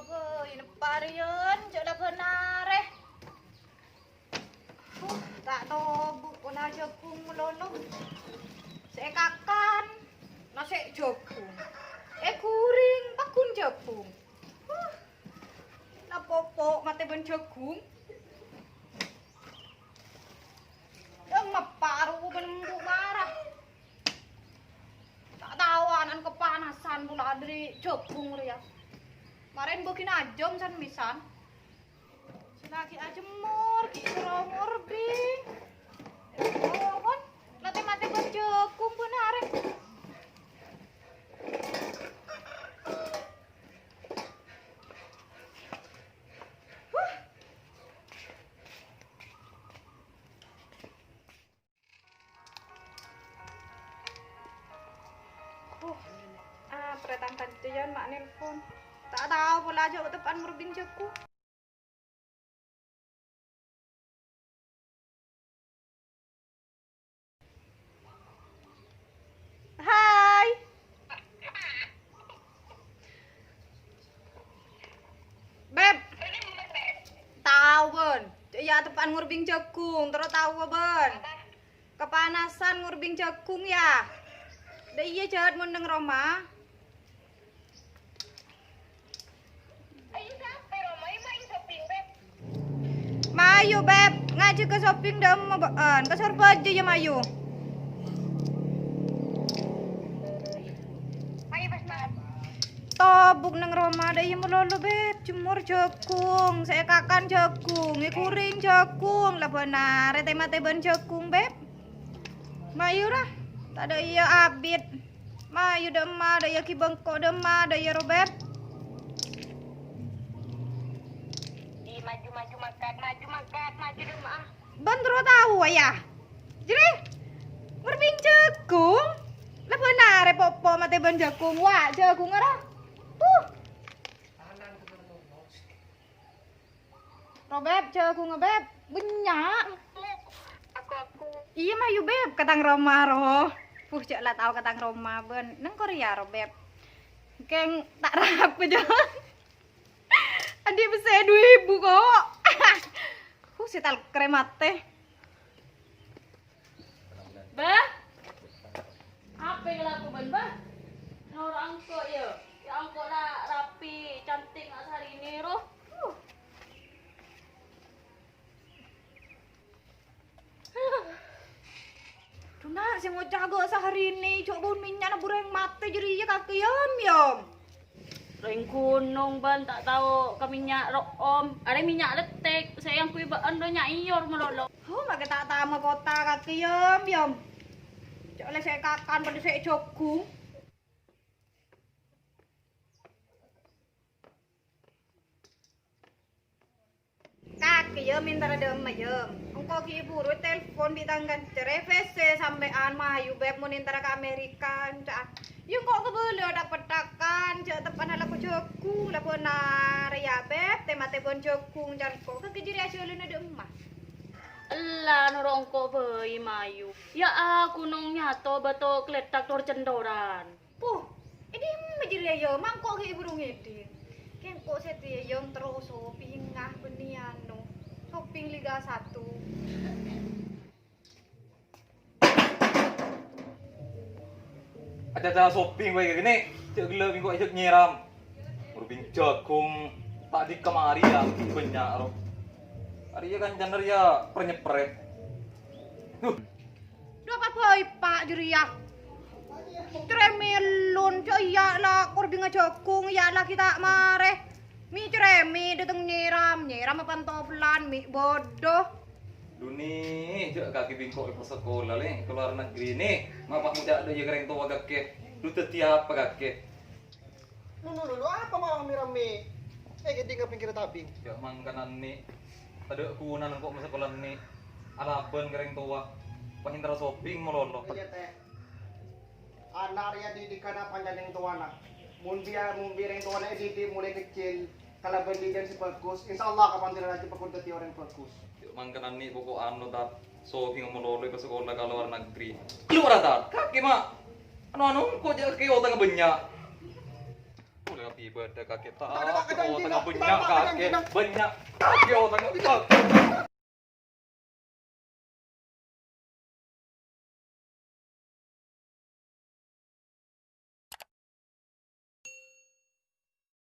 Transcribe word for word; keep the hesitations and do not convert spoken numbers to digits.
Woi, neppa rèyan, jhâ' la bân arè. Huh, ta' tobu' pola jhâghung malolo. Sè èkakan, nasè' jhâghung. Èghuring, pagghun jhâghung. Huh, la popo' matè bân jhâghung. Dâ' mappa' ro bân embu' mara. Ta' tao ana'na kapanasan pola dhâri jhâghung rèya. Marèn bâghi najâm san-mèsan. Sè laghi ajemmor, ghi' soro ngorbing. Oh, kon, la tè-matè bân jhâghung bân arè. Huh. Uh, ah, tarètan kancèyan ma' nelpon. Ta' tao pola jhâ' teppa'an ngorbing jhâghung. Hai. Beb. Tao, bân. Jhâ' iyâ teppa'an ngorbing jhâghung, terro tao, bân. Kapanasan ngorbing jhâghung, yâ. Dâ' iyâ, jhât mon neng roma. Mayu, Beb. Ngajhâk ka shopping dâ' emma bâ'ân. Ka Sorbhâjâ, yâ, mayu. Tobu' neng roma dâ' iyâ malolo, Beb. Jemmor jhâghung, sè èkakan jhâghung, èghuring jhâghung, la bân arè tè-matè bân jhâghung, Beb. Mayu ra, ta' dâ' iyâ abit. Mayu dâ' emma, dâ' iyâ ghi' bengko dâ' emma, dâ' iyâ robet. Di maju, maju, mangkat, maju, mangkat, maju dâ' emma. Bân terro tao, yâ. Jârèya, ngorbing jhâghung. La bân arè popo' matè bân jhâghung, wa', jhâghung ra. Tuh. Ro, Beb, jhâghungnga, Beb. Bânnya'. Aku, aku. Iyâ, mayu, Beb, ka tang roma, ro. Puh, jhâ' la tao ka tang roma, bân. Neng Korea, ro, Beb. Kèng ta' rapo, jhâ'. Andi' pèssè du èbu, kok. Huh, sè tal krem matè. Bah? Apa yang laku, Ban, Bah? Noro' engko', ya. Ya, engko' la rapi, cantik, nak Sahrine, roh. Huh. Duna, sè ngoca' ga' Sahrine, jhâ' bun mènnya' na bureng matè jârèya kakè, Yom, Yom. Rèng ghunong, Ban, ta' tao ka mènnya' ro'om. Arè mènnya' lettik, sè èangghuy bâ'ân roh nya' èyor malolo. Huh, makè ta' tama kota kakè, Yom, Yom. Jhâ' ollè sè èkakan padâ sè èjhâghung. Kakè, Yom, èntara dâ' emma, Yom. Engko' ghi' bhuru ètelpon bi' tang kanca rè, pèssè sampèyan mayu, Beb, mon èntara ka Amerika, enca'an. Yâ, engko' kabâlâ thak-pèthakan, jhâ' teppa'na lako jhâghung, lako narè, yâ, Beb, tè-matè bân jhâghung, can engko' kakè jârèya ajhâlâna dâ' emma. Ella, noro' engko' bhâi mayu. Yâ, a, ghunong nyato bâto kalèthak tor-cèntoran. Puh, è dimma jârèya, Yom? Engko' ghi' bhuru ngèdhing. Kèng engko' satèya, Yom, terro shopping, ah, bânnè anu. Shopping Liga Satu. Aca-aca shopping bhâi kènè', jhâ' ghellâ' bi' engko' ajhâk nyèram. Ngorbing jhâghung ta' dhika marè, yâ, bânnya', roh. Arèya kancana rèya prè-nyèprè. Huh. Dhu, apa bhâi, Pa', jârèya? Crèmèlon, jhâ' iyâ la ngorbingnga jhâghung, iyâ la ghi' ta' marè. Mè' crèmè dâteng nyèram, nyèram apantoflan, mè' bâdâ. Dhu, Nè, jhâ' kakè bi' engko' èpasakola, Lè', ka lowar negri, Nè. Ma' pa' ngoca' dâ' iyâ ka rèng towa kakè. Dhu, dhâddhi apa kakè? Lulu, lulu, apa mau rame-rame? Eh, gèdhing ka pinggir tabing. Jhâ' mangkana, Nè. Tadâ' ghunana engko' masakola, Nè. Alabân ka rèng towa. Pas èntara shopping malolo. Iyâ, Tè. Ana' rèya didikana panjhennengngan rèng towana. Mon biya-, mon bi' rèng towana èdidik molaè keccil, kalabân didikan sè bhâghus, insyaallah kapan dhâddhi rajâ bhâkal dhâddhi orèng bhâghus. Jhâ' mangkana, Nè, pokok anu, Tat. Shopping malolo èpasakola ka lowar negri. Kalowar, Tat. Kakè, Ma'. Anu-anu, engko' jhâ' kakè otangnga bânnya'. Lebbi bâdâ kakè ta', otangnga bânnya' kakè, bânnya' kakè otangnga.